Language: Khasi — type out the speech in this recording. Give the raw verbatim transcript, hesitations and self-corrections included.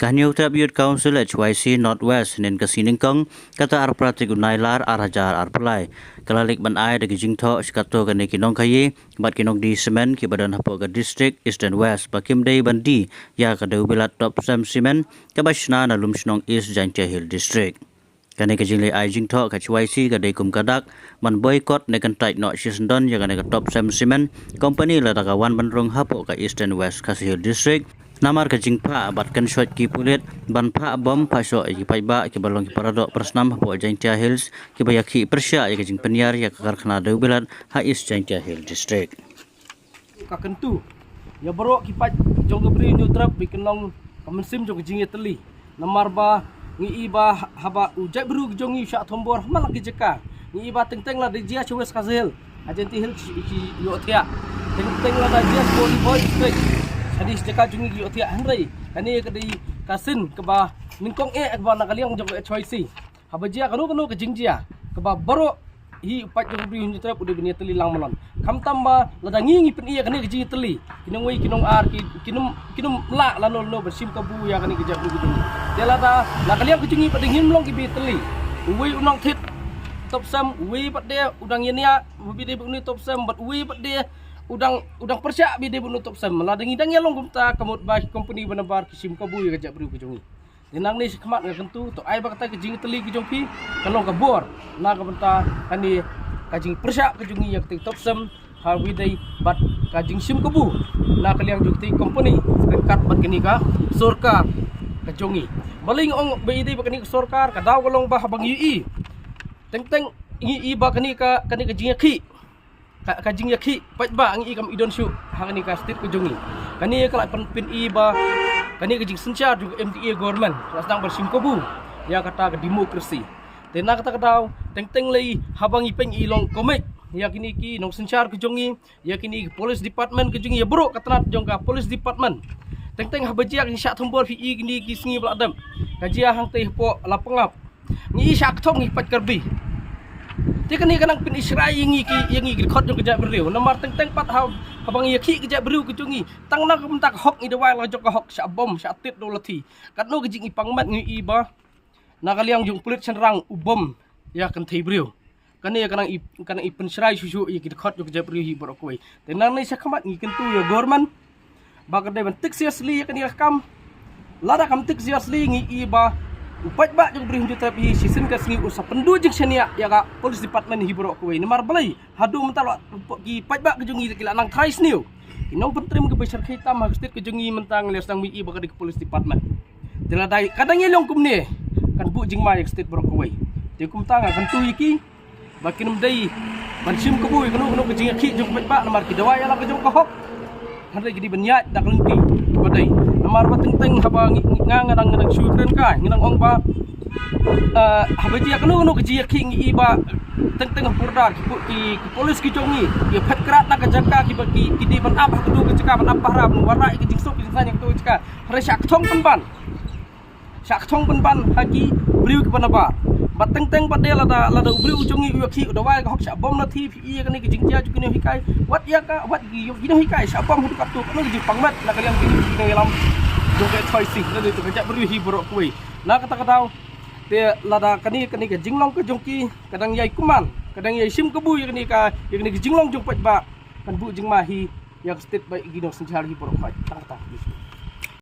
Ka Hynñiewtrep Youth Council H Y C North West hynnin ka sngi nyngkong, kata arphew phra tarik u Nailar ar hajar arphew lai, ka la leit ban ai da ki jingthoh sha katto katne ki nongkhaii bad ki nongdie cement kiba don hapoh ka district Eastern West ba kim dei ban die ïa ka dewbilat Topcem Cement kaba shna na Lumshnong East, Jaintia Hills District. Kane ka jingleit ai jingthoh ka H Y C ka dei kum ka dak ban boycott ne kyntait noh shisyndon ïa kane ka Topcem Cement Company lada ka wan ban rung hapoh ka Eastern West Khasi Hills District, namar ka jingphah bad kynshoit ki pulit ban phah bom phah shoh ïa ki paidbah kiba long ki paradoh parasnam hapoh Jaintia Hills kiba ïakhih pyrshah ïa ka jingpynïar ïa ka karkhana dewbilat ha East Jaintia Hills District. Ka kyntu ïa baroh ki paid jong ka Bri Hynñiewtrep ba kin long ka mynsiem jong ka jingïatylli. Namar ba ngi i ba ha-, haba u jaitbynriew ka jong ngi u shah thombor ha man la ki jaka, ngi i ba teng teng lada jia sha West Khasi Hills, ha Jaintia Hills ki, ki ïohthiah. Teng teng lada jia sha Ri Bhoi District, ha ki jaka jong ngi ki ïohthiah. Hynrei kane ka dei ka sien kaba nyngkong eh kaba na ka liang jong ka H Y C, haba jia kano kano ka jingjia, kaba baroh hi u paid jong ka Bri Hynñiewtrep u dei ban ïatylli lang mlien. Khamtam ba lada ngi ngi pyni ïa kane ka jingïatylli, ki nongwei ki nongar ki, kin ym, kin ym lah lano lano ban shim kabu ïa kane ka jaitbynriew ka jong ngi. Te lada na ka liang ka jong ngi pat de ngim long kiba ïatylli, uwei u nongthied Topcem, uwei pat de u dang ïania ba dei ba une Topcem, bad uwei pat de u dang, u dang pyrshah ba dei ba une Topcem. Lada ngi dang ïalong kumta, ka mut ba ki company ba nabar ki shim kabu ïa ka jaitbynriew ka jong ngi. Te nangne shakhmat nga kyntu, to ai ba kata ka jingïatylli ka jong phi kan long ka bor na ka bynta kane ka jingpyrshah ka jong ngi ïa kata ka Topcem ha West Khasi Hills bad ka jingshim kabu na ka liang jong kata ka company ryngkat bad kane ka sorkar ka jong ngi. Balei nga ong ba i dei ba kane ka sorkar, ka daw ka long ba haba ngi i, teng teng ngi i ba kane ka, kane ka jingïakhih, ka, ka jingïakhih paidbah ngi i kam i don shuh ha kane ka state ka jong ngi. Kane ka la pyn, pyni ba kane ka jingsynshar jong ka M D A government ka la sdang ban shim kabu ïa kata ka democracy. Te na kata ka daw teng teng lei haba ngi pyn i long kumne ïa kine ki nongsynshar ka jong ngi, ïa kine ki police department ka jong ngi, ïa baroh ka tnat jong ka police department. Teng teng haba jia ka jingshah thombor phi i kine ki sngi ba la dep, ka jia hangtei hapoh Lapangap. Ngi i shah kthong ngi paid Karbi. Te kane ka nang pyn i shrai ïa ngi ki, ïa ngi ki dkhot jong ka jaitbynriew. Namar teng teng pat ha, haba ngi ïakhih ka jaitbynriew ka jong ngi, tang na ka bynta ka hok ngi dawai la jong ka hok, shah bom, shah tied da u lathi. Katno ka jingipang met ngi i ba na ka liang jong u pulit shynrang u bom ïa ka kynthei briew. Kane ka nang i, ka nang i pynshrai shuh shuh ïa ki dkhot jong ka jaitbynriew hi baroh kawei. Te nangne shakhmat ngi kyntu ïa government ba ka dei ban take seriously ïa kane ka kam. Lada kam take seriously ngi i ba u paidbah jong ka Bri Hynñiewtrep hi shisien ka sngi un sa pynduh jingshaniah ïa ka police department hi baroh kawei. Namar balei? Haduh mynta la ki paidbah ka jong ngi ki la nang tharai sniew. Ki nongpyntrim kiba shyrkhei tam ha ka state ka jong ngi mynta ngi la sdang mih i ba ka dei ka police department. Te lada ka dang ïalong kumne kan buh jingma ïa ka state baroh kawei. Te kumta nga kyntu ïa ki ba kin ym dei ban shim kabu ïa kano kano ka jingïakhih jong ka paidbah namar ki dawai ïa la ka jong ka hok. Hynrei ki dei ban ïaid da ka lynti ba dei. Namar ba teng teng haba ngi, nga, nga dang, nga dang shu kren kai, nga dang ong ba, eh, haba jia kano kano ka jingïakhih ngi i ba teng teng ha border ki pu-, ki, ki police ki jong ngi ki phet krad na ka jaka kiba ki, ki dei ban ap ha katu ka jaka ban ap pahara ban wanrah ïa ka jingsuk ka jingsaiñ ha katu ka jaka. Hynrei shah kthong pynban. Shah kthong pynban ha ki briew kiba nabar. Ba teng teng pat de lada, lada u briew u jong ngi u ïakhih u dawai ka hok shah bom na thi phi i ïa kane ka jingjia jong ki nonghikai. Wat ïa ka, wat ki, ki nonghikai shah bom haduh katto, kano ka jingpang met na ka liang ki, ki nongïalam jong ka H Y C, lane to ka jaitbynriew hi baroh kawei. Na kata ka daw te lada kane, kane ka jinglong ka jong ki ka dang ïai kumne, ka dang ïai shim kabu ïa kane ka, ïa kane ka jinglong jong paidbah, kan buh jingma hi ïa ka state bad ïa ki nongsynshar hi baroh kawei. Tang kata.